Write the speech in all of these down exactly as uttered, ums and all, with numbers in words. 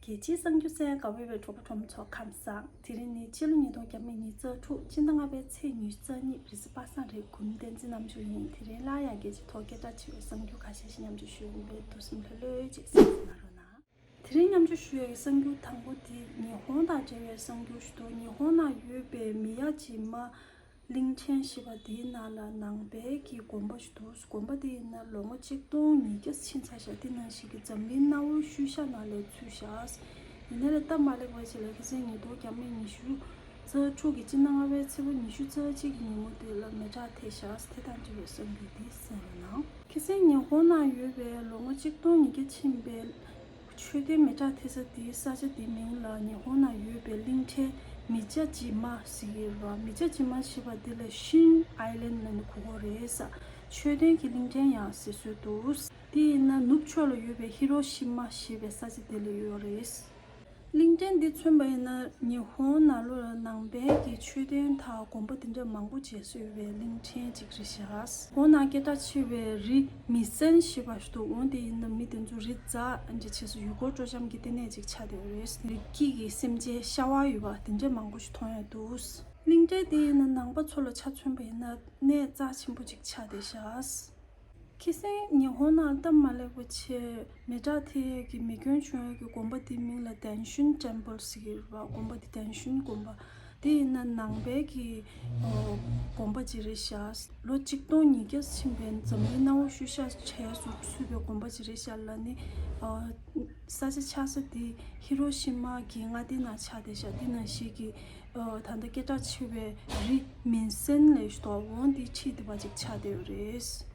རྒྱལ་སྤྱིའི་གསར་འགྱུར་གསན་གཟིགས་པའི་གྲོགས་པོ་གྲོགས་མོ་ཚོ་ཁམས་བཟང་། དེ་རིང་ནི་ཕྱི་ལོ་ཉིས་སྟོང་ཉི་ཤུ་རྩ་དྲུག་སྤྱི་ཟླ་ལྔ་པའི་ཚེས་ཉི་ཤུ་རྩ་གཉིས་རེས་གཟའ་པ་སངས་རེད། གུང་བསྟན་འཛིན་རྣམ་དཔྱོད་ཡིན། དེ་རིང་སླར་ཡང་རྒྱལ་སྤྱིའི་ཐོག་སྐད་གྲགས་ཆེ་བའི་གསར་འགྱུར་ཁ་ཤས་ཤིག་མཉམ་སྤྱོད་ཞུ་ཡིན་པས་འདུག་སེམས་ལྷོད་ལྷོད་ཅིག་གསན་གཟིགས་གནང་རོགས་གནང་། དེ་རིང་མཉམ་སྤྱོད་ཞུ་ཡག་གི་གསར་འགྱུར་དང་པོ་དེ་ཉི་ཧོང་དང་འབྲེལ་བའི་གསར་འགྱུར་ཞིག་འདུག་ཉི་ཧོང་ནང་ཡོད་པའི་མི་ཡ་ཇི་མ་གླིང་ཕྲན་ཞེས་པ་དེའི་ནང་ལ་ནང་པའི་གི་དགོན་པ་ཞིག་འདུག་དགོན་པ་དེ་ཡིན་ན་ལོ་ངོ་གཅིག་སྟོང་ཉིས་བརྒྱ་ཕྱིན་ཚར་ཤག་དེ་ནང་བཞིན་གྱི་འཛམ་གླིང་གནའ་བོའི་ཤུལ་བཞག་ནང་ལ་ཚུད་ཤག་ཡིན་ནའི་ལས་སྟབས་མ་ལེགས་པ་ཞིག་ལ་ཁ་སང་ཉིས་སྟོང་ཉི་ཤུ་རྩ་དྲུག་གི་སྤྱི་ཟླ་ལྔ་པའི་ཚེས་པ་ཉི་ཤུ་རྩ་གཅིག་གི་ཉིན་མོ་དེ་ལ་མེ་སྲེག་ཐེབས་ཤག་དེ་དང་འབྲེལ་བའི་གསར་འགྱུར་དེ་གསན་རོགས་གནང་། ཁ་སང་ཉི་ཧོང་ནང་ཡོད་པའི་ལོ་ངོ་གཅིག་སྟོང་ཉིས་བརྒྱ་ཕྱིན་པའི་མཆོད་རྟེན་མེ་སྲེག་ཐེབས་ས་དེའི་ས་ཆ་དེའི་མིང་ལ་ཉི་ཧོང་ནང་ཡོད་པའི་གླིང་ཕྲན་མི་ཇ་ཇི་མ་ཟེར་གྱི་རེད་བ། མི་ཇ་ཇི་མ་ཞེས་པ་དེ་ལ་ཤིན་ཨའི་ལན་ལབ་ནས་གོ་གི་རེད་ས། མཆོད་རྟེན་གྱི་གླིང་ཕྲན་ཡང་ཟེར་སྲོལ་འདུག་དེ་ཡིན་ན་ནུབ་ཕྱོགས་ལ་ཡོད་པའི་ཧི་རོ་ཤི་མ་ཞེས་པའི་ས་ཆ་དེ་ལ་ཡོད་རེད། གླིང་ཕྲན་འདི་མཚོན་པ་ཡིན་ན་ཉི་ཧོང་ནང་ལོགས་ལ་ནང་པའི་གི་མཆོད་རྟེན་དང་དགོན་པ་དེ་འདྲ་མང་པོ་བྱས་སྲོལ་ཡོད་པའི་གླིང་ཕྲན་ཅིག་རེད་ཤག་ཧོང་ནང་སྐད་གྲགས་ཆེ་བའི་རི་མི་སན་ཞེས་པ་ཞིག་འདུག་འོ་དེ་ཡིན་ན་མི་དེ་ཚོ་རི་འཛེག་འདྲ་བྱས་སུ་ཡུལ་སྐོར་སྤྲོ་འཆམ་གྱི་ལྟེ་གནས་ཅིག་ཆགས་བསྡད་ཡོད་རེད། རི་སྐྱེས་ཀྱི་སེམས་ཅན་ཤ་བ་ཡོད་པ་དེ་འདྲ་མང་པོ་ཞིག་མཐོང་ཡ་འདུག་གླིང་ཕྲན་དེ་ཡིན་ན་ནང་པ་ཚོ་ལ་ཆ་མཚོན་པ་ཡིན་ན་གནས་རྩ་ཆེན་པོ་ཅིག་ཆགས་བསྡད་ཤག་ཁ་སང་ཉི་ཧོང་ནང་སྟབས་མ་ལེགས་པ་བྱས་མེ་སྲེག་ཐེབས་ཡས་ཀྱི་མེ་སྐྱོན་བྱུང་ཡས་ཀྱི་དགོན་པ་དེའི་མིང་ལ་དན་ཤུན་ཊེམ་པལ་ཟེར་གྱི་རེད་བ། དགོན་པ་དེ་དན་ཤུན་དགོན་པ་དེ་ཡིན་ན་ནང་པའི་གི་ཨོ་དགོན་པ་ཅིག་རེད་ཤག་ལོ་གཅིག་སྟོང་ཉིས་བརྒྱ་ཕྱིན་པའི་འཛམ་གླིང་གནའ་བོའི་ཤུལ་བཞག་གྲས་སུ་ཚུད་པའི་དགོན་པ་ཅིག་རེད་ཤག་ལབ་ནི་ཨོ་ས་ཆ་ཆགས་ས་དེ་ཧི་རོ་ཤི་མ་གི་མངའ་སྡེ་ནང་ཆགས་བསྡད་ཤག་དེ་ནང་བཞིན་གྱི་ཨོ་ད་ལྟ་སྐད་གྲགས་ཆེ་བའི་རི་མིན་སན་ལབ་ཞིག་འདུག་འོ་དེའི་འཁྲིས་དེ་པ་ཅིག་ཆགས་བསྡད་ཡོད་རེད།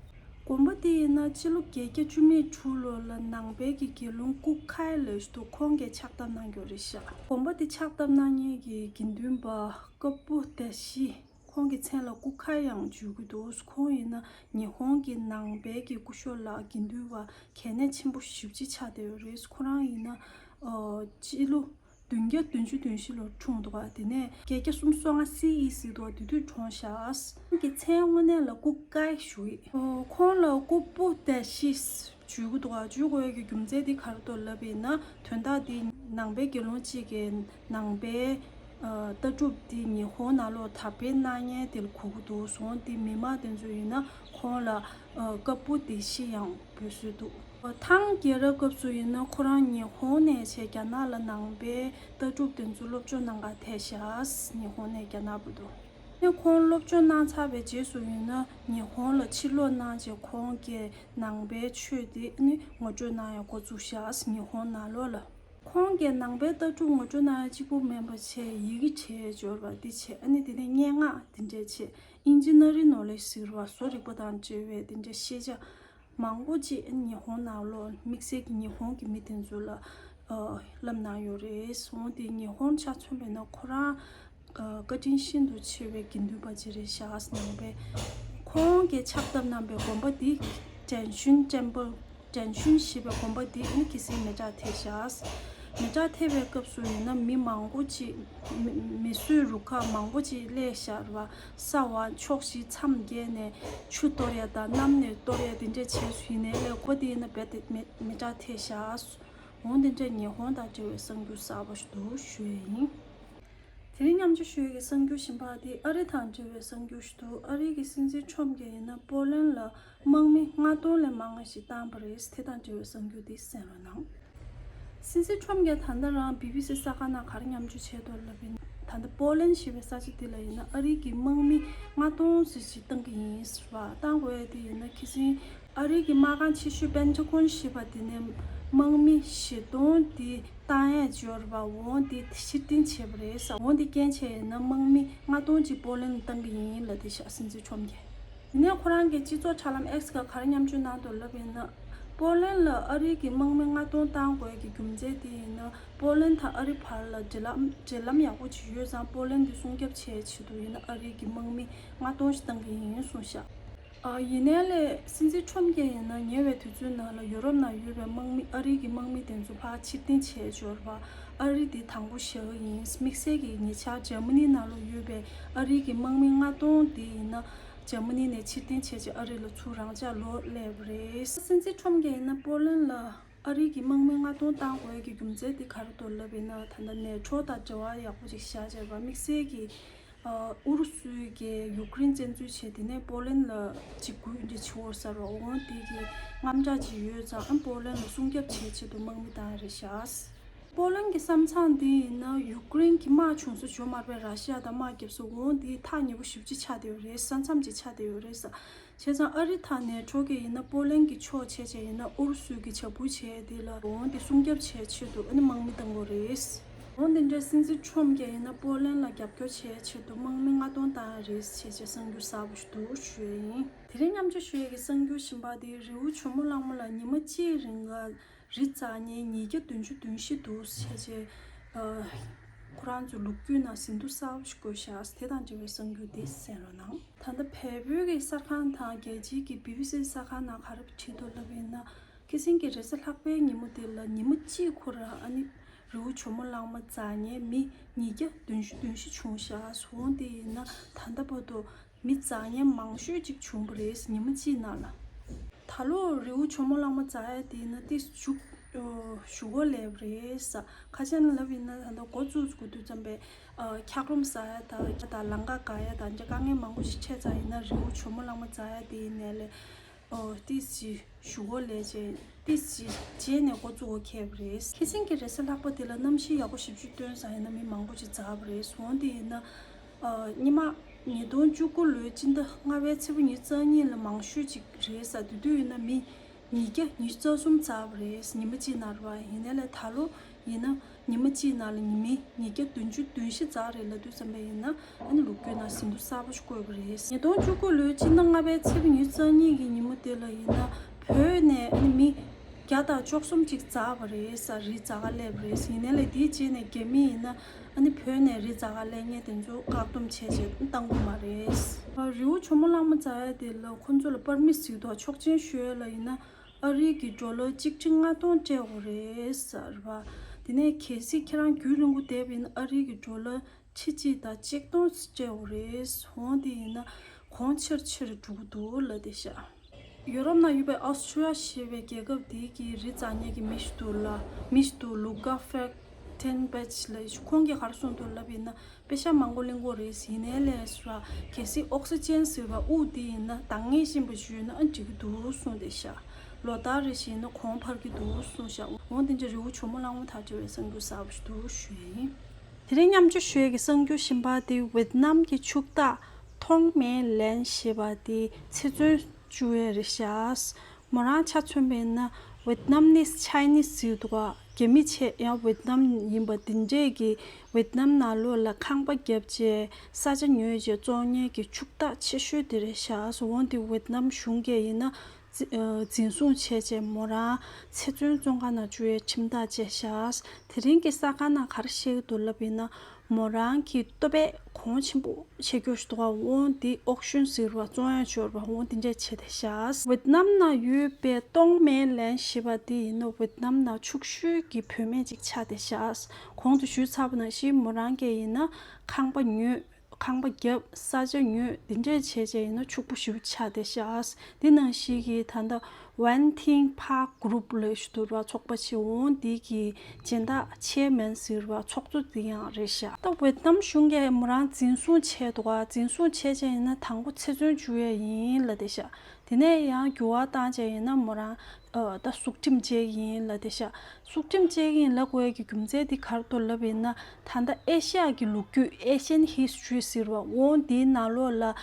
དགོན་པ་དེ་ཡིན་ན་ཕྱི་ལོ་བརྒྱད་བརྒྱ་བཅུ་མེད་དྲུག་ལོ་ལ་ནང་པའི་གི་དགེ་སློང་ཀུ་ཁའི་ལབ་ཞིག་འདུག་ཁོང་གིས་ཕྱག་བཏབ་གནང་ཡོད་རེད་ཤག་དགོན་པ་དེ་ཕྱག་བཏབ་གནང་མཁན་གྱི་དགེ་འདུན་པ་ཀ་པུ་ཏ་ཤི། ཁོང་གི་མཚན་ལ་ཀུ་ཁའི་ཡང་བརྗོད་ཀྱི་འདུག་ཁོང་ཡིན་ན་ཉི་ཧོང་གི་ནང་པའི་གི་སྐུ་ཞབས་ལགས་དགེ་འདུན་པ་གལ་གནད་ཆེན་པོ་ཞེ་པོ་ཅིག་ཆགས་བསྡད་ཡོད་རེད། ཁོ་རང་ཡིན་ན་ཨོ་སྤྱི་ལོ་བདུན་བརྒྱ་བདུན་ཅུ་དོན་བཞི་ལོར་འཁྲུངས་འདུག་ག་དེ་ནས་བརྒྱད་བརྒྱ་སུམ་ཅུ་སོ་ལྔ་སི་ཨི་ཟེར་འདུག་ག་དེ་དུས་གྲོངས་ཤག་ཁོང་གི་མཚན་དངོས་གནས་ལ་ཀུ་ཀའི་ཞུ་ཡི། ཨོ་ཁོང་ལ་ཀུ་པུ་ཏ་ཤི་ཞུ་གི་འདུག་ག་བརྗོད་དགོས་ཡ་གི་རྒྱུ་མཚན་དེ་ག་རེ་འདུག་ལབ་པ་ཡིན་ན་དོན་དག་དེ་ནང་པའི་དགེ་སློང་གཅིག་གིས་ནང་པའི་ཨ་ལྟ་གྲུབ་དེ་ཉི་ཧོང་ནང་ལོགས་དར་སྤེལ་གནང་མཁན་དེ་ལ་གོ་གི་འདུག་སོང་དེ་མི་མང་དེ་ཚོ་ཡིན་ན་ཁོང་ལ་ཨ་ཀ་པུ་ཏ་ཤི་ཡང་འབོད་སྲོལ་འདུག་ཐང་རྒྱལ་རབས་སྐབས་སུ་ཡིན་ན་ཁོ་རང་ཉི་ཧོང་ནས་བྱས་རྒྱ་ནག་ལ་ནང་པའི་ལྟ་གྲུབ་དེ་ཚོ་སློབ་སྦྱོང་གནང་གར་ཐད་ཤག་ཉི་ཧོང་ནས་རྒྱ་ནག་བར་དུ། ཨ་ནི་ཁོང་སློབ་སྦྱོང་གནང་ཚར་བའི་རྗེས་སུ་ཡིན་ན་ཉི་ཧོང་ལ་ཕྱིར་ལོག་གནང་རྗེས་ཁོང་གིས་ནང་པའི་ཆོས་དེ་ཨ་ནི་ངོ་སྤྲོད་གནང་ཡང་འགོ་བཙུགས་ཤག་ཉི་ཧོང་ནང་ལོགས་ལ། ཁོང་གིས་ནང་པའི་ལྟ་གྲུབ་ངོ་སྤྲོད་གནང་ཡ་གཅིག་པུ་མིན་པ་བྱས་ཡི་གེ་བྲིས་འབྱོར་བ་འདི་བྱས། ཨ་ནི་དེ་ནས་སྙན་ངག་འདི་འདྲས་བྱས། ཨིན་ཇི་ནི་རིང་ནོ་ལེ་ཇི་ཟེར་བ་བཟོ་རིག་པ་དང་འབྲེལ་བའི་འདི་འདྲས་ཤེས་བྱ་མང་པོ་ཅིག་ཉི་ཧོང་ནང་ལོགས་དམིགས་བསལ་གྱི་ཉི་ཧོང་གི་མི་དེ་ཚོ་ལ་ཨ་བསླབས་གནང་ཡོད་རེད། འོ་དེ་ཉི་ཧོང་ཆ་མཚོན་པ་ཡིན་ན་ཁོ་རང་ཨ་བཀའ་དྲིན་ཤིན་ཏུ་ཆེ་བའི་དགེ་འདུན་པ་ཅིག་རེད་ཤག་ནང་པའི། ཁོང་གིས་ཕྱག་བཏབ་གནང་པའི་དགོན་པ་འདི་དྲན་ཤུན་ཊེམ་པལ། དྲན་ཤུན་ཞེས་པའི་དགོན་པ་འདི་ཨ་ནི་ཁ་སང་མེ་སྲེག་ཐེབས་ཤག་མེ་སྲེག་ཐེབས་པའི་སྐབས་སུ་ཡིན་ན་མི་མང་པོ་ཅིག་མི་མི་གསོད་རུ་ཁག་མང་པོ་ཅིག་སླེབས་ཤག་རེད་བ། ས་བ་ཕྱོགས་བཞི་མཚམས་བརྒྱད་ནས་ཆུ་གཏོར་ཡ་དང་གནམ་ནས་གཏོར་ཡ་དེ་འདྲས་བྱས་སུ་ཡིན་ནའི་ལས་ཁོ་དེ་ཡིན་ན་རྦད་དེ་མེ་མེ་སྲེག་ཐེབས་ཤག་འོང་དེ་འདྲས་ཉི་ཧོང་དང་འབྲེལ་བའི་གསར་འགྱུར་གསར་པ་ཞིག་འདུག་ཞུ་ཡ་ཡིན། དེ་རིང་མཉམ་སྤྱོད་ཞུ་ཡ་གི་གསར་འགྱུར་གཞན་པ་དེ་ཨ་རི་དང་འབྲེལ་བའི་གསར་འགྱུར་ཞིག་འདུག་ཨ་རི་གི་སྲིད་འཛིན་ཁྲོམ་གྱིས་ཡིན་ན་པོ་ལན་ལ་དམག་མི་ལྔ་སྟོང་ལས་མང་བ་ཞིག་བཏང་པ་རེད། དེ་དང་འབྲེལ་བའི་གསར་འགྱུར་དེ་གསན་རོགས་གནང་། སྲིད་འཛིན་ཁྲོམ་གྱིས་ད་ལྟ་རང་བི་བི་སི་གསར་ཁང་ནང་ག་རེ་མཉམ་སྤྱོད་བྱས་འདུག་ལབ་ཡིན། ད་ལྟ་པོ་ལན་ཞེས་པའི་ས་ཆ་དེ་ལ་ཡིན་ན་ཨ་རི་གི་དམག་མི་ལྔ་སྟོང་ཙམ་ཞིག་བཏང་གི་ཡིན་ཟེར་བ། བཏང་དགོས་ཡ་དེ་ཡིན་ན་ཁ་སང་ཨ་རི་གི་དམག་ཁང་ཆེ་ཤོས་པེན་ཊ་གོན་ཞེས་པ་དེ་ནས་དམག་མི་བཞི་སྟོང་དེ་བཏང་ཡས་འབྱོར་བ། འོང་དེ་ཕྱིར་འཐེན་བྱས་པ་རེད་ཟེར། འོང་དེ་རྐྱེན་བྱས་ཡིན་ན་དམག་མི་ལྔ་སྟོང་ཅིག་པོ་ལན་ལ་བཏང་གི་ཡིན་ལབ་དེ་ཤག་སྲིད་འཛིན་ཁྲོམ་གྱིས། ཡིན་ནའི་ཁོ་རང་གི་སྤྱི་ཚོགས་དྲ་ལམ་ཨེགས་སྒང་ག་རེ་མཉམ་སྤྱོད་གནང་འདུག་ལབ་ཡིན་ན། པོ་ལན་ལ་ཨ་རི་གི་དམག་མི་ལྔ་སྟོང་བཏང་དགོས་ཀྱི་རྒྱུ་མཚན་དེ་ཡིན་ན་པོ་ལན་དང་ཨ་རི་བར་ལ་འབྲེལ་ལམ་འབྲེལ་ལམ་ཡག་པོ་ཅིག་ཡོད་ཙང་པོ་ལན་དེ་སྲུང་སྐྱོབ་བྱེད་ཆེད་དུ་ཡིན་ན་ཨ་རི་གི་དམག་མི་ལྔ་སྟོང་ཞིག་བཏང་གི་ཡིན་གསུངས་ཤག་ཨ་ཡིན་ནའི་ལས་སྲིད་འཛིན་ཁྲོམ་གྱིས་ཡིན་ན་ཉེ་བའི་དུས་ཚོད་ནང་ལ་ཡོ་རོབ་ནང་ཡོད་པའི་དམག་མི་ཨ་རི་གི་དམག་མི་དེ་ཚོ་ཕར་ཕྱིར་འཐེན་བྱས་འབྱོར་བ། ཨ་རི་དེ་དང་པོ་བཞག་གི་ཡིན། དམིགས་བསལ་གྱི་ཉེ་ཆར་འཇར་མ་ནི་ནང་ལ་ཡོད་པའི་ཨ་རི་གི་དམག་མི་ལྔ་སྟོང་དེ་ཡིན་ན་འཇར་མ་ནི་ནས་ཕྱིར་འཐེན་བྱས་རྗེས་ཨ་རི་ལ་ཚུར་རང་འཇགས་ལོག་སླེབས་པ་རེད། སྲིད་འཛིན་ཁྲོམ་གྱིས་ཡིན་ན་པོ་ལན་ལ་ ཨ་རི་གི་དམག་མི་ལྔ་སྟོང་བཏང་དགོས་ཀྱི་རྒྱུ་མཚན་དེ་ག་རེ་འདུག་ལབ་ཡིན་ན། ད་ལྟ་ནེ་ཊོ་དང་འབྲེལ་བ་ཡག་པོ་ཅིག་བཞག་བྱས་པ། དམིགས་བསལ་གྱི་ཨུ་རུ་སུའི་གི་ཡུཀ་རེན་བཙན་འཛུལ་བྱས། དེ་ནས་པོ་ལན་ལ་འཇིགས་སྐུལ་འདི་བྱེད་འོར་ས་རོགས་འོང་དེ་གི་རྔམ་སྐྲག་ཅིག་ཡོད་ཙང་། ཨ་པོ་ལན་ལ་སྲུང་སྐྱོབ་བྱེད་ཆེད་དུ་དམག་མི་བཏང་རེད་ཤག་པོ་ལན་གྱི་བསམ་ཚང་འདི་ཡིན་ན་ཡུཀ་རེན་གྱི་དམག་བྱུང་ས་ཇོ་མར་པའི་ར་ཤི་ཡ་དང་དམག་རྒྱབ་ས་འོང་དེ་ཐག་ཉེ་པོ་ཞེ་པོ་ཅིག་ཆགས་བསྡད་ཡོད་རེད། ས་མཚམས་ཅིག་ཆགས་བསྡད་ཡོད་རེད་ས། བྱས་ཙང་ཨ་རི་དང་ནེ་ཊོ་གིས་ཡིན་ན་པོ་ལན་གྱི་ཕྱོགས་བྱས་བྱས་ཡིན་ན་ཨུ་རུ་སུ་གི་བྱ་འཕུར་བྱས་དེ་ལ་འོང་དེ་སྲུང་སྐྱོབ་བྱས་ཆེད་དུ་ཨ་ནི་དམག་མི་བཏང་དགོས་རེད། འོང་དེ་འདྲའི་སྲིད་འཛིན་ཊམ་གྱིས་ཡིན་ན་པོ་ལན་ལ་རྒྱབ་སྐྱོར་བྱས་ཆེད་དུ་དམག་མི་ལྔ་སྟོང་བཏང་ཡ་རེད་བྱས་བྱས་གསར་འགྱུར་གསར་པ་ཞིག་འདུག་ཞུ་ཡ་ཡིན། དེ་རིང་མཉམ་སྤྱོད་ཞུ་ཡ་གི་གསར་འགྱུར་གཞན་པ་དེ་རི་བོ་ཇོ་མོ་གླང་མ་ལ་ཉི་མ་གཅིག་རིང་ལ་རི་འཛེགས་མཁན་ཉིས་བརྒྱ་བདུན་ཅུ་དོན་བཞི་འདུག་བྱས་བྱས། ཁོ་རང་ཚོའི་ལོ་རྒྱུས་ནང་ཟིན་ཐོ་གསར་པ་ཞིག་བཀོད་བཞག་དེ་དང་འབྲེལ་བའི་གསར་འགྱུར་འདི་གསན་རོགས་གནང་། ད་ལྟ་བལ་པོའི་གི་གསར་ཁང་དང་རྒྱལ་སྤྱིའི་གི་བི་བི་སི་གསར་ཁང་ནང་ག་རེ་བྲིས་འདུག་ལབ་ཡིན་ན། ཁ་སང་གི་རེས་གཟའ་ལྷག་པའི་ཉིན་མོ་དེ་ལ་ཉི་མ་གཅིག་ཁོ་རང་ཨ་ནི་རི་བོ་ཇོ་མོ་གླང་མ་འཛེགས་མཁན་མི་ཉིས་བརྒྱ་བདུན་ཅུ་དོན་བཞི་བྱུང་བཞག་འོང་དེ་ཡིན་ན་ད་ལྟ་བར་དུ་མི་འཛེགས་མཁན་མང་ཤོས་ཅིག་བྱུང་བ་རེད། ཉི་མ་གཅིག་ནང་ལ། ད་ལོ་རི་བོ་ཇོ་མོ་གླང་མ་འཛེགས་ཡ་དེ་ཡིན་ན་ཏིས་བཞུགས་བཞུགས་སྒོ་ལེབ་རེད་ས། ཁ་ཤས་ནས་ལབ་ཡིན་ན་ད་ལྟ་འགོ་བཙུགས་དགོས་དུས་ཙམ་པས་འཁྱགས་རོམ་ཟ་ཡ་དང་ད་ལང་ཀ་དགའ་ཡ་དང་འདྲ་དཀའ་ངལ་མང་པོ་ཞིག་འཕྲད་ཙང་ཡིན་ན་རི་བོ་ཇོ་མོ་གླང་མ་འཛེགས་ཡ་དེ་ཡིན་ནའི་ལས། ཨོ་ཏིས་ཞིག་བཞུགས་སྒོ་ལེབ་བྱས་ཏིས་ཞིག་རྗེས་ནས་འགོ་བཙུགས་སྒོ་ཁེལ་བ་རེད། ཁ་སང་གི་རེས་གཟའ་ལྷག་པ་དེ་ལ་གནམ་གཤིས་ཡག་པོ་ཞེ་པོ་ཅིག་སྟོན་ཙང་ཡིན་ན་མི་མང་པོ་ཅིག་འཛེགས་པ་རེད། འོང་དེ་ཡིན་ན། ཨ། སྔོན་མ་ཉིས་སྟོང་བཅུ་དགུ་ལོའི་སྤྱི་ཟླ་ལྔ་པའི་ཚེས་པ་ཉི་ཤུ་རྩ་གཉིས་ལ་མང་ཤོས་ཅིག་རེད་ས། དེ་དུས་ཡིན་ན་མི་ཉིས་བརྒྱ་ཉི་ཤུ་རྩ་གསུམ་འཛེགས་པ་རེད། ཉི་མ་གཅིག་ནང་རེད་པ། ཡིན་ནའི་ལས་ད་ལོ་ཡིན་ན་ཉི་མ་གཅིག་ནང་ལ་མི་ཉིས་བརྒྱ་བདུན་ཅུ་དོན་བཞི་འཛེགས་རེད་ལབ་དུས་ཙམ་པ་ཡིན་ན་ཨ་ནི་ལོ་རྒྱུས་ནང་ཟིན་ཐོ་གསར་པ་ཞིག་བཀོད་པ་རེད། ཉིས་སྟོང་བཅུ་དགུ་ལོའི་སྤྱི་ཟླ་ལྔ་པའི་ཚེས་པ་ཉི་ཤུ་རྩ་གཉིས་ཀྱི་ཉིན་མོ་དེ་ལ་ཡིན་ན་བོད་ནས་ཨ་ནི་མི་བརྒྱ་དང་བཅུ་གསུམ་ཅིག་འཛེགས་པ་རེད་ས། རི་འཛེག་ག་སླེབས་པ་རེད། ཡིན་ནའི་ལས་དེའི་རྗེས་ནས་རྒྱ་མི་ཡིན་ན་ཨ་ནི་བོད་ནས་རི་འཛེག་ག་སླེབས་མཁན་དེ་ཚོ་བཀག་སྡོམ་བྱས་བྱས་བཏང་དགོས་མ་རེད། རི་བོ་ཇོ་མོ་གླང་མ་འཛེག་ཡ་དེ་ལ་ཁོང་ཚོ་ལ་པར་མིཊ་ཟེར་དུས་ཆོག་མཆན་ཞུ་ཡ་ལ་ཡིན་ན་ཨ་རིའི་གི་ཌོ་ལར་གཅིག་ཁྲི་ལྔ་སྟོང་སྤྲད་དགོས་རེད་ཟེར་བ། དེ་ནས་གལ་སྲིད་ཁྱེད་རང་རྒྱུན་རིང་པོ་བསྡད་པ་ཡིན་ན་ཨ་རིའི་གི་ཌོ་ལར་ཁྲི་གཅིག་དང་ཆིག་སྟོང་སྤྲད་དགོས་རེད། འོང་དེ་ཡིན་ན་གོང་ཆེར་ཆེར་འགྲོ་གི་འདུག་ལབ་བསྡད་ཤག་ཡུ་རོབ་ནང་ཡོད་པའི་ཨོ་སི་ཊི་རི་ཡ་ཞེས་པའི་རྒྱལ་ཁབ་དེའི་གི་རི་འཛེག་མཁན་གྱི་མི་ཞིག་འདུག་ལ། མི་ཞིག་འདུག་ལུ་ཀ་ཧྥེག་ཊེན་བེཆ་ལབ། ཁོང་གིས་ག་རེ་གསུངས་འདུག་ལབ་ཡིན་ན་པེ་ཤག་མང་པོ་ལེན་དགོས་རེད། ཡིན་ནའི་ལས་ཟེར་བ་གལ་སྲིད་ཨོག་སི་ཅན་ཟེར་བ་དབུགས་དེ་ཡིན་ན་འདང་ངེས་ཤེས་པ་ཞུས་ན་ཨ་འགྲིག་གི་འདུག་གསུངས་བསྡད་ཤག་ལོ་ལྟར་རེ་བཞིན་ན་གོང་འཕར་གྱི་འདུག་གསུངས་ཤག་འོང་དེ་འདྲ་རི་བོ་ཇོ་མོ་གླང་མ་དང་འབྲེལ་བའི་གསར་འགྱུར་གསར་པ་ཞིག་འདུག་ཞུ་ཡ་ཡིན། དེ་རིང་མཉམ་སྤྱོད་ཞུ་ཡ་གི་གསར་འགྱུར་གཞན་པ་དེ་ཝེད་ནམ་གྱི་ཕྱུག་བདག་ཐོང་མེ་ལན་ཞེས་པ་དེ་ཚེ་བཙོན་བཅུག་ཡ་རེད་ཤག་མོ་རང་ཆ་མཚོན་པ་ཡིན་ན་ཝེད་ནམ་ནིས་ཆའི་ནིས་ཟེར་འདུག་ག་རྒྱ་མི་བྱས་ཡང་ཝེད་ནམ་ཡིན་པ་འདི་འདྲས་ཀྱི་ཝེད་ནམ་ནང་ལོགས་ལ་ཁང་པ་བརྒྱབ་བྱས་ས་ཆ་ཉོས་བྱས་བཙོང་མཁན་གྱི་ཕྱུག་བདག་ཆེ་ཤོས་དེ་རེད་ཤག་འོང་དེ་ཝེད་ནམ་གཞུང་གིས་ཡིན་ན་འཛིན་བཟུང་བྱས་བྱས་མོ་རང་ཚེ་བཙོན་བཙོན་ཁང་ནང་བཅུག་ཡའི་ཁྲིམས་ཐག་བཅད་ཤག་དེ་རིང་གི་གསར་ཁང་ནང་ག་རེ་བཤད་ཀྱི་འདུག་ལབ་ཡིན་ན། མོ་རང་གི་ལྟོ་ཕད་གོང་ཆེན་པོ་ཆེ་སྐྱོ་ཞིག་འདུག་ག་འོང་དེ་ཨོག་ཤོན་ཟེར་བ་བཙོང་ཡ་འབྱོར་བ་འོང་དེ་འདྲས་བྱས་ཏེ་ཤག་ཝེད་ནམ་ནང་ཡོད་པའི་ཏོང་མེ་ལན་ཞེས་པ་དེ་ཡིན་ན་ཝེད་ནམ་ནང་ཕྱུག་ཤོས་ཀྱི་བུད་མེད་ཅིག་ཆགས་ཏེ་ཤག་གོང་དུ་ཞུས་ཚར་བ་ནང་བཞིན་མོ་རང་གིས་ཡིན་ན་ཁང་པ་ཉོས། ཁང་པ་བརྒྱབ། ས་ཆ་ཉོས། འདི་འདྲས་བྱས་བྱས་ཡིན་ན་ཕྱུག་པོ་ཞེ་པོ་ཆགས་བསྡད་ཤག་འདི་ནང་བཞིན་གྱི་ད་ལྟ་ཝན་ཐིང་ཕ་གུ་རུབ་ལབ་ཞིག་འདུག་ར། ཚོགས་པ་ཆེ་འོང་འདི་གི་སྦྱིན་བདག་ཆེ་མེན་ཟེར་བ་ཚོགས་གཙོ་འདི་ཡང་རེད་ཤག་ད་ཝེད་ནམ་གཞུང་གིས་མོ་རང་འཛིན་བཟུང་བྱས་འདུག་ག་འཛིན་བཟུང་བྱས་བྱས་ཡིན་ན་དང་པོ་ཚེ་བཙོན་བཅུག་ཡས་ཡིན་ལབ་བསྡད་ཤག་དེ་ནས་ཡང་འགྱུར་བ་བཏང་བྱས་ཡིན་ན་མོ་རང་ཨ་ད་སྲུང་ཁྲིམས་བཅད་ཡིན་ལབ་བསྡད་ཤག་སྲུང་ཁྲིམས་བཅད་ཀྱི་ཡིན་ལབ་དགོས་ཀྱི་རྒྱུ་མཚན་དེ་ག་རེ་འདུག་ལབ་ཡིན་ན། ད་ལྟ་ཨེ་ཤ་ཡ་གི་ལོ་རྒྱུས་Asian History ཟེར་བ་འོང་དེའི་ནང་ལོགས་ལ་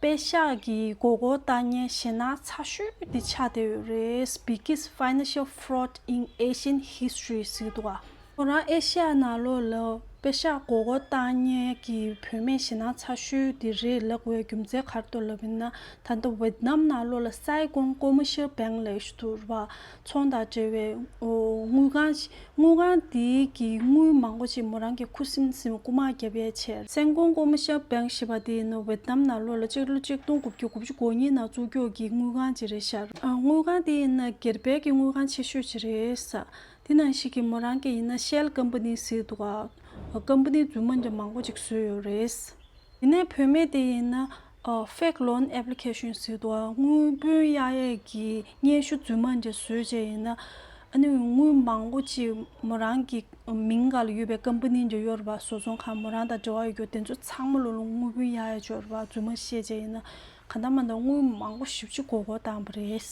པེ་ཤག་གི་མགོ་སྐོར་བཏང་མཁན་ཞེད་སྣང་ཚ་ཤོས་དེ་ཆགས་བསྡད་ཡོད་རེད། Biggest financial fraud in Asian history ཟེར་འདུག་ག་ཁོ་རང་ཨེ་ཤ་ཡ་ནང་ལོགས་ལ་པེ་ཤག་མགོ་སྐོར་བཏང་མཁན་གྱི་བུད་མེད་ཞེད་སྣང་ཚ་ཤོས་དེ་རེད་ལབ་དགོས་རྒྱུ་མཚན་ག་རེ་འདུག་ལབ་ཡིན་ན། ད་ལྟ་ཝེད་ནམ་ནང་ལོགས་ལ་Saigon Commercial Bank ལབ་ཞིག་འདུག་ར། ཚོང་དང་འབྲེལ་བའི་ཨོ་དངུལ་ཁང་ཞིག་དངུལ་ཁང་དེའི་གི་དངུལ་མང་པོ་ཞིག་མོ་རང་གི་ཁུ་སིམ་སིམ་རྐུ་མ་བརྒྱབ་ཡས་བྱས། Saigon Commercial Bank ཞེས་པ་དེ་ཡིན་ན་ཝེད་ནམ་ནང་ལོགས་ལ་སྤྱི་ལོ་ཆིག་སྟོང་དགུ་བརྒྱ་དགུ་བཅུ་གོ་གཉིས་ནང་བཙུགས་ཀྱོག་གི་དངུལ་ཁང་ཅིག་རེད་ཤག་ཨ་དངུལ་ཁང་དེ་ཡིན་ན་སྒེར་པའི་གི་དངུལ་ཁང་ཆེ་ཤོས་ཅིག་རེད་ས། དེ་ནང་བཞིན་གྱི་མོ་རང་གི་ཡིན་ན་Shell Company ཟེར་འདུག་ག་ཀམ་པ་ནི་རྫུན་མ་འདྲ་མང་པོ་ཅིག་བཟོས་ཡོད་རེད། དེ་ནས་བུད་མེད་དེ་ཡིན་ན་ཨ་fake loan application ཟེར་འདུག་ག་དངུལ་འབུལ་གཡར་ཡས་ཀྱི་སྙན་ཞུ་རྫུན་མ་འདྲ་བཟོས་བྱས་ཡིན་ན། ཨ་ནི་དངུལ་མང་པོ་ཅིག་མོ་རང་གི་མིང་སྒང་ལ་ཡོད་པའི་ཀམ་པ་ནི་འདྲ་ཡོད་རེད་པ། བཟོ་ཚོང་ཁང་མོ་རང་དང་འབྲེལ་བ་ཡོད་རྒྱུ་དེ་ཚོ་ཚང་མ་ལོ་ལོ་དངུལ་བུན་གཡར་ཡ་ཅིག་ཡོད་རེད་པ། རྫུན་མ་བཤད་བྱས་ཡིན་ན་གང་ལྟར་མ་ལྟར་དངུལ་མང་པོ་ཞེ་པོ་ཅིག་མགོ་སྐོར་བཏང་བ་རེད།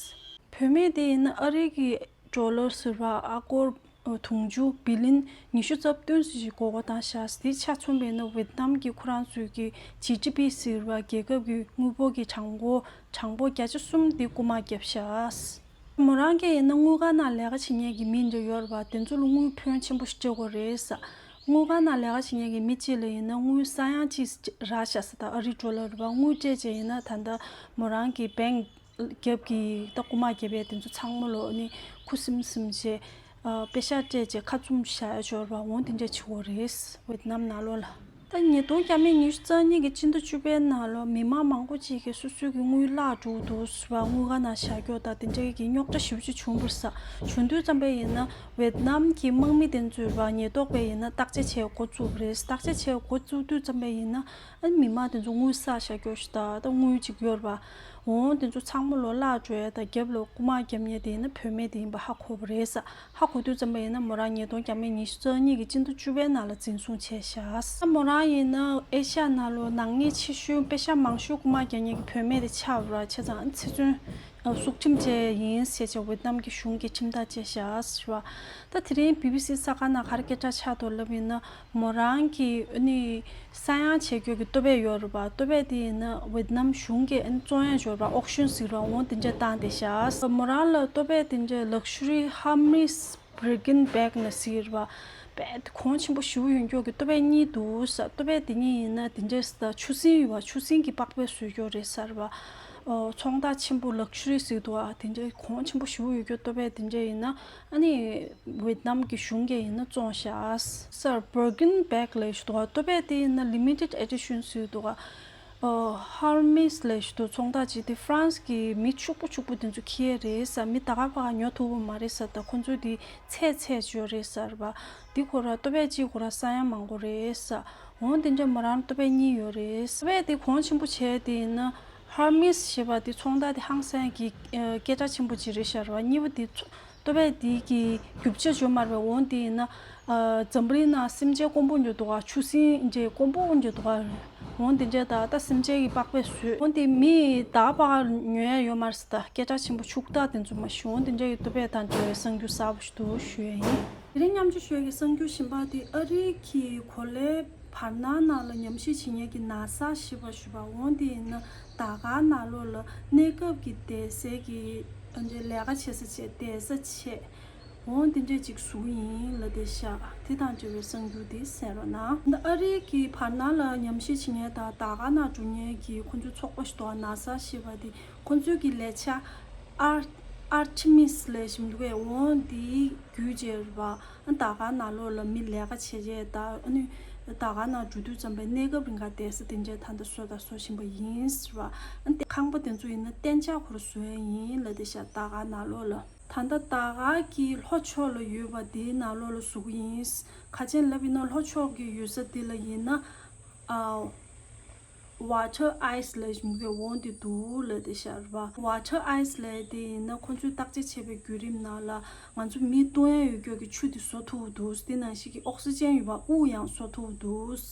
བུད་མེད་དེ་ཡིན་ན་ཨ་རི་གི་ཌོ་ལར་ཟེར་བ་ཨ་སྒོར་དུང་ཕྱུར་བི་ལི་ཡོན་ཉི་ཤུ་རྩ་བདུན་ཙམ་ཞིག་མགོ་སྐོར་བཏང་ཤག་དེ་ཆ་མཚོན་པ་ཡིན་ན་ཝེ་ཏི་ནམ་གྱི་ཁོ་རང་ཚོའི་གི་ཇི་ཌི་པི་ཟེར་བ་རྒྱལ་ཁབ་ཀྱི་དངུལ་འབོར་གྱི་གྲངས་འབོར་གྲངས་འབོར་བརྒྱ་ཆ་གསུམ་དེ་རྐུ་མ་བརྒྱབ་ཤག་མོ་རང་གིས་ཡིན་ན་དངུལ་ཁང་ནང་ལས་ཀ་བྱེད་མཁན་གྱི་མི་འདྲ་ཡོད་རེད་པ། དེ་ཚོ་ལ་དངུལ་ཕོན་ཆེན་པོ་ཞིག་སྤྲད་དགོས་རེད་ས། དངུལ་ཁང་ནང་ལས་ཀ་བྱེད་མཁན་གྱི་མི་གཅིག་ལ་ཡིན་ན་དངུལ་ས་ཡ་གཅིག་རག་ཤག་ས། ད་ཨ་རི་ཌོ་ལར་རེད་པ། དངུལ་སྤྲད་བྱས་ཡིན་ན་ད་ལྟ་མོ་རང་གི་བེང་རྒྱབ་ཀྱི་ད་རྐུ་མ་བརྒྱབ་ཡས་དེ་ཚོ་ཚང་མ་ལོ་ནི་ཁུ་སིམ་སིམ་བྱས། ཨ་པེ་ཤག་སྤྲད་བྱས་ཁ་བཙུམ་བཞག་ཡ་ཅིག་ཡོད་རེད་པ། འོ་དེ་འདྲ་བྱེད་དགོས་རེད། ཝེ་ཏི་ནམ་ནང་ལོགས་ལ། ད་ཉིས་སྟོང་བརྒྱ་མེད་ཉི་ཤུ་རྩ་གཉིས་ཀྱི་སྤྱི་ཟླ་བཅུ་པའི་ནང་ལོ་མི་མང་མང་པོ་ཅིག་གིས་སོ་སོའི་གི་དངུལ་བརླག་འགྲོ་འདུག་ཟེར་བ། དངུལ་ཁང་ནང་བཞག་རྒྱུ་དང་དེ་འདྲའི་གི་རྙོག་དྲ་ཞེ་པོ་ཅིག་བྱུང་བ་རེད་ས། བྱུང་དུས་ཙམ་པ་ཡིན་ན་ཝེ་ཏི་ནམ་གྱི་དམག་མི་དེ་ཚོས་རེད་པ། ཉེན་རྟོག་པས་ཡིན་ན་བརྟག་དཔྱད་བྱེད་འགོ་བཙུགས་པ་རེད། བརྟག་དཔྱད་བྱེད་འགོ་བཙུགས་དུས་ཙམ་པ་ཡིན་ན་ཨ་ནི་མི་མང་དེ་ཚོ་དངུལ་བསགས་བཞག་རྒྱུ་ཞིག་དང་ད་དངུལ་ཅིག་ཡོད་རེད་པ། འོ་དེ་ཚོ་ཚང་མ་ལོ་བརླག་འགྲོ་ཡས་དང་རྒྱབ་ལ་རྐུ་མ་བརྒྱབ་མཁན་དེ་ཡིན་ན་བུད་མེད་དེ་ཡིན་པ་ཧ་གོ་བ་རེད་ས། ཧ་གོ་དུས་ཙམ་པ་ཡིན་ན་མོ་རང་ཉིས་སྟོང་བརྒྱ་མེད་ཉི་ཤུ་རྩ་གཉིས་ཀྱི་སྤྱི་ཟླ་བཅུ་པའི་ནང་ལ་འཛིན་བཟུང་བྱས་ཤག་ད་མོ་རང་ཡིན་ན་ཨེ་ཤ་ཡ་ནང་ལོ་ནག་ཉེས་ཆེ་ཤོས་པེ་ཤག་མང་ཤོས་རྐུ་མ་རྒྱག་མཁན་གྱི་བུད་མེད་དེ་ཆགས་པ་རེད། བྱས་ཙང་ཚེ་བཙོན་ཨ་སྲུག་ཁྲིམས་བཅད་ཡིན་ཟེར་བྱས་ཝེ་ཏི་ནམ་གྱི་གཞུང་གིས་ཁྲིམས་ཐག་བཅད་ཤག་ཟེར་བ། ད་དེ་རིང་བི་བི་སི་གསར་ཁང་ནང་ག་རེ་སྐད་ཆ་ཆགས་འདུག་ལབ་ཡིན་ན། མོ་རང་གི་ཨ་ནི་ས་ཡང་བྱེད་རྒྱུ་གི་ལྟོ་ཕད་ཡོད་རེད་པ། ལྟོ་ཕད་དེ་ཡིན་ན་ཝེ་ཏི་ནམ་གཞུང་གིས་ཨ་ནི་བཙོང་ཡ་ཡོད་རེད་པ། ཨོག་ཤོན་ཟེར་བ། འོ་དེ་འདྲ་བཏང་བསྡད་ཤག་མོ་རང་ལ་ལྟོ་ཕད་དེ་འདྲ་ལག་ཤ་རི་ཧར་མིས་བྷར་གིན་བྷེག་ན་ཟེར་བ། དཔེ་གོང་ཆེན་པོ་ཞེ་པོ་ཡོད་རྒྱུ་གི་ལྟོ་ཕད་གཉིས་འདུག་ས། ལྟོ་ཕད་དེ་གཉིས་ཡིན་ན་དེ་འདྲ་ས་ཆུ་སྲིན་ཡོད་པ། ཆུ་སྲིན་གྱི་པགས་པས་བཟོས་རྒྱུ་རེད་ས་རེད་པ། ཨོ་ཚོང་རྟགས་ཆེན་པོ་ལག་ཤ་རི་ཟེར་འདུག་ཨ། དེ་འདྲ་གོང་ཆེན་པོ་ཞེ་པོ་ཡོད་རྒྱུ་ལྟོ་ཕད་དེ་འདྲ་ཡིན་ན་ཨ་ནི་ཝེ་ཏི་ནམ་གྱི་གཞུང་གིས་ཡིན་ན་བཙོང་ཤག་ས། བྷར་གིན་བྷེག་ལབ་ཞིག་འདུག་ཨ། ལྟོ་ཕད་དེ་ཡིན་ན་ལི་མི་ཊེཌ་ཨེ་ཌི་ཤན་ཟེར་འདུག་ཨ། ཨོ་ཧར་མིས་ལབ་ཞིག་འདུག་ཚོང་རྟགས་ཅིག་དེ་ཧྥ་རན་སི་གི་མི་ཕྱུག་པོ་ཕྱུག་པོ་དེ་ཚོ་འཁྱེར་རེད་ས། མི་ད་ག་པ་ཉོ་ཐུབ་པ་མ་རེད་ས། ད་ཁོ་ཚོ་དེ་ཚད་ཚད་ཅིག་ཡོད་རེད་ས་རེད་པ། དེ་ཁོ་ར་ལྟོ་ཕད་གཅིག་ཁོ་ར་ས་ཡང་མང་པོ་རེད་ས། འོ་དེ་འདྲ་མོ་རང་ལྟོ་ཕད་གཉིས་ཡོད་རེད། ལྟོ་ཕད་དེ་གོང་ཆེན་པོ་བྱས་དེ་ཡིན་ན་ཧར་མིས་ཞེས་པ་དེ་ཚོང་རྟགས་དེ་ཧང་སང་གི་ཨ་སྐད་གྲགས་ཆེན་པོ་ཅིག་རེད་ཤག་ར་བ། གཉིས་པ་དེ་ཚོ་ལྟོ་ཕད་དེ་གི་རྒྱུ་ཆ་ཅིག་ཡོད་མ་རེད་པ། འོ་དེ་ཡིན་ན་ཨ་འཛམ་བུ་གླིང་ནང་སེམས་ཅན་དཀོན་པོ་འདྲ་འདུག་ག་ཆུ་སྲིན་འདྲ་དཀོན་པོ་འདྲ་འདུག་ག་འོ་དེ་འདྲ་ད་ད་སེམས་ཅན་གྱི་པགས་པས་བཟོས། འོ་དེ་མི་ད་པ་ཉོ་ཡ་ཡོད་མ་རེད་ས། ད་སྐད་གྲགས་ཆེན་པོ་ཕྱུག་བདག་དེ་ཚོ་མ་ཞུ། འོ་དེ་འདྲ་གི་ལྟོ་ཕད་དང་འབྲེལ་བའི་གསར་འགྱུར་གསར་པ་ཞིག་འདུག་ཞུ་ཡ་ཡིན། དེ་རིང་མཉམ་སྤྱོད་ཞུ་ཡ་གི་གསར་འགྱུར་གཞན་པ་དེ་ཨ་རི་གི་གོ་ལའི་བར་སྣང་ནང་ལ་ཉམས་ཞིབ་བྱེད་མཁན་གྱི་ན་ས་ཞེས་པ་ཞུ་བ། འོ་དེ་ཡིན་ན་ཟླ་དཀར་ནང་ལོགས་ལ་གནས་སྐབས་ཀྱི་བསྡད་སའི་གི་ཨ་འདྲ་ལས་ཀ་བྱེད་ས་བྱས་བསྡད་ས་བྱས། འོ་དེ་འདྲས་ཅིག་བཟོ་གི་ཡིན་ལབ་བསྡད་ཤག་དེ་དང་འབྲེལ་བའི་གསར་འགྱུར་དེ་གསན་རོགས་གནང་། ད་ཨ་རི་གི་བར་སྣང་ལ་ཉམས་ཞིབ་བྱེད་མཁན་དང་ཟླ་དཀར་ནང་འགྲོ་མཁན་གྱི་ཁོང་ཚོའི་ཚོགས་པ་ཞིག་འདུག་ན་ས་ཞེས་པ་དེ། ཁོང་ཚོའི་གི་ལས་འཆར་ཨར་ཨར་ཊི་མིས་ལབ་བཞིན་འདུག་གས། འོ་དེའི་བརྒྱུད་བྱས་རེད་པ། ཨ་ཟླ་དཀར་ནང་ལོགས་ལ་མི་ལས་ཀ་བྱེད་ཡས་དང་ཨ་ནི་ཟླ་དཀར་ནང་འགྲོ་དུས་ཙམ་པའི་གནས་སྐབས་རིང་ག་བསྡད་ས་དེ་འདྲས་ད་ལྟ་བཟོ་དང་བཟོ་བཞིན་པ་ཡིན་ཟེར་བ། ཨ་ནི་ཁང་པ་དེ་ཚོ་ཡིན་ན་གཏན་འཇགས་ཁོ་རང་བཟོ་ཡས་ཡིན་ལབ་བསྡད་ཤག་ཟླ་དཀར་ནང་ལོགས་ལ། ད་ལྟ་ཟླ་དཀར་གྱི་ལྷོ་ཕྱོགས་ལ་ཡོད་པ་དེའི་ནང་ལོགས་ལ་བཟོ་གི་ཡིན། ག་ཅི་ལབ་ཡིན་ན་ལྷོ་ཕྱོགས་ཀྱི་ཡུལ་ས་དེ་ལ་ཡིན་ན་ཨ། ཝ་ཊར་ཨའི་སི་ལབ་བཞིན་པའི་འོ་དེ་འདུག་ལབ་བསྡད་ཤག་རེད་པ། ཝ་ཊར་ཨའི་སི་ལབ་དེ་ཡིན་ན་ཁོང་ཚོས་བརྟག་དཔྱད་བྱས་པའི་བརྒྱུད་རིམ་ནང་ལ་ང་ཚོ་མི་བཏུང་ཡ་ཡོད་རྒྱུ་གི་ཆུ་དེ་བཟོ་ཐུབ་འདུག་དེ་ནང་བཞིན་གྱི་ཨོག་སི་ཅན་ཡོད་པ་དབུགས་ཡང་བཟོ་ཐུབ་འདུག་བྱས་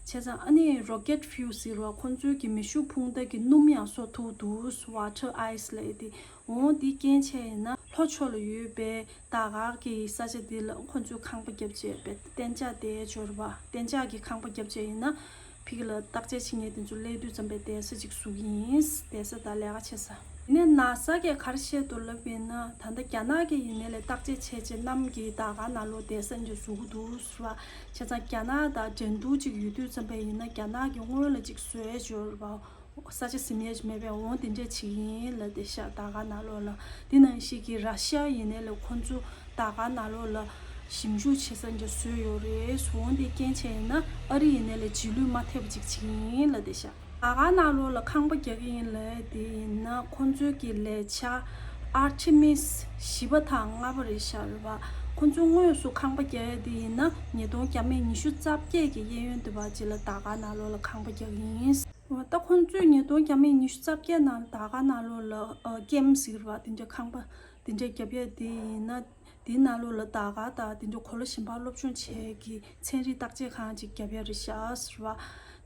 ཙང་ཨ་ནི་རོ་ཀེ་ཊི་ཕིའུ་ཟེར་བ་ཁོང་ཚོའི་གི་མེ་ཤུགས་འཕུར་མདའ་གི་སྣུམ་ཡང་བཟོ་ཐུབ་འདུག་ཝ་ཊར་ཨའི་སི་ལབ་དེ། འོ་དེ་རྐྱེན་བྱས་ཡིན་ན་ལྷོ་ཕྱོགས་ལ་ཡོད་པའི་ཟླ་དཀར་གྱི་ས་ཆ་འདི་ལ་ཁོ་ཚོས་ཁང་པ་བརྒྱབ་བྱས་པའི་གཏན་འཇགས་དེ་འབྱོར་བ་གཏན་འཇགས་ཀྱི་ཁང་པ་བརྒྱབ་བྱས་ཡིན་ན་ཕ་གི་ལ་བརྟག་དཔྱད་བྱེད་མཁན་དེ་ཚོ་སླེབས་དུས་ཙམ་པའི་བསྡད་ས་ཅིག་བཟོ་གི་ཡིན། བསྡད་ས་དང་ལས་ཀ་བྱེད་ས། ཡིན་ནའི་ན་ས་གིས་ག་རེ་བཤད་འདུག་ལབ་པ་ཡིན་ན་ད་ལྟ་རྒྱ་ནག་གིས་ཡིན་ནའི་ལས་བརྟག་དཔྱད་བྱས་བྱས་གནམ་གྱི་ཟླ་དཀར་ནང་ལོགས་བསྡད་ས་འདི་བཟོ་གི་འདུག་ཟེར་བ། བྱས་ཙང་རྒྱ་ནག་དང་འགྲན་བསྡུར་ཅིག་ཡོད་དུས་ཙམ་པ་ཡིན་ན་རྒྱ་ནག་གིས་སྔོན་ལ་ཅིག་བཟོས་འབྱོར་བ། ས་ཆ་ཟིན་ཡས་མེད་པའི་འོང་དེ་འདྲས་བྱེད་ཀྱི་ཡིན་ལབ་བསྡད་ཤག་ཟླ་དཀར་ནང་ལོགས་ལ། དེ་ནང་བཞིན་གྱི་ར་ཤ་ཡིན་ནའི་ལས་ཁོང་ཚོ་ཟླ་དཀར་ནང་ལོགས་ལ་ཞིབ་འཇུག་བྱེད་ས་འདྲ་བཟོས་ཡོད་རེད། འོང་དེ་རྐྱེན་བྱས་ཡིན་ན་ཨ་རི་ཡིན་ནའི་ལས་རྗེས་ལུས་མ་ཐེབས་པ་ཅིག་བྱེད་ཀྱི་ཡིན་ལབ་བསྡད་ཤག་ཟླ་དཀར་ནང་ལོགས་ལ་ཁང་པ་རྒྱག་གི་ཡིན་ལབ་དེ་ཡིན་ན་ཁོང་ཚོའི་གི་ལས་འཆར་ཨར་ཊི་མིས་བཞི་པ་དང་ལྔ་པ་རེད་ཤག་རེད་པ། ཁོང་ཚོ་དངོས་སུ་ཁང་པ་རྒྱག་ཡ་དེ་ཡིན་ན་ཉིས་སྟོང་བརྒྱ་མེད་ཉི་ཤུ་རྩ་བརྒྱད་ཀྱི་གཡས་གཡོན་དུ་བ་ཅིག་ལ་ཟླ་དཀར་ནང་ལོགས་ལ་ཁང་པ་རྒྱག་གི་ཡིན། ད་ཁོང་ཚོས་ཉིས་སྟོང་བརྒྱ་མེད་ཉི་ཤུ་རྩ་བརྒྱད་ནང་ཟླ་དཀར་ནང་ལོགས་ལ་ཨ་ཀེམ་ཟེར་བ་དེ་འདྲ་ཁང་པ་དེ་འདྲ་རྒྱབ་ཡས་དེ་ཡིན་ན་ དེའི་ནང་ལོགས་ལ་ཟླ་སྐར་དང་དེ་འདྲའི་གོ་ལ་གཞན་པ་སློབ་སྦྱོང་བྱེད་ཀྱི་ཚན་རིག་བརྟག་དཔྱད་ཁང་ཅིག་བརྒྱབ་ཡ་རེད་ཤག་ཟེར་བ།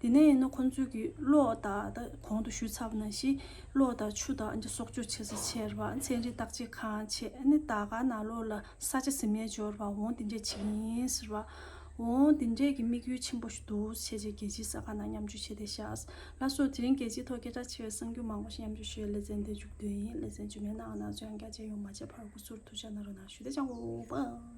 དེ་ནས་ཡིན་ན་ཁོང་ཚོས་ཀྱི་གློག་དང་ད་གོང་དུ་ཞུས་ཚར་བ་ནང་བཞིན་གློག་དང་ཆུ་དང་ཨ་ནི་གསོག་འཇོག་བྱེད་ས་བྱས་རེད་བ། ཚན་རིག་བརྟག་དཔྱད་ཁང་བྱས། ཨ་ནི་ཟླ་སྐར་ནང་ལོགས་ལ་ས་ཆ་ཟིན་མེད་འབྱོར་བ་འོང་དེ་འདྲས་བྱེད་ཀྱི་ཡིན་ཟེར་བ། འོང་དེ་འདྲས་ཀྱི་དམིགས་ཡུལ་ཆེན་པོ་ཞིག་འདུག་བྱས་རྗེས་རྒྱལ་སྤྱིའི་གསར་ཁང་ནང་མཉམ་ཞུགས་བྱས་བསྡད་ཤག། ལགས་སོ། དེ་རིང་རྒྱལ་སྤྱིའི་ཐོག་སྐད་གྲགས་ཆེ་བའི་གསར་འགྱུར་མང་པོ་ཞིག་མཉམ་ཞུགས་ཞུས། ལེ་ཚན་འདི་མཇུག་བསྡུས་ཡིན། ལེ་ཚན་རྗེས་མའི་ནང་ང་ཚོ་ཡང་བསྐྱར་མཇལ་ཡོང་། མ་མཇལ་བར་སྐུ་གཟུགས་ཐུགས་ཅག་གནང་རོགས་གནང་ཞུ། དེ་ཅང་གོ་པ།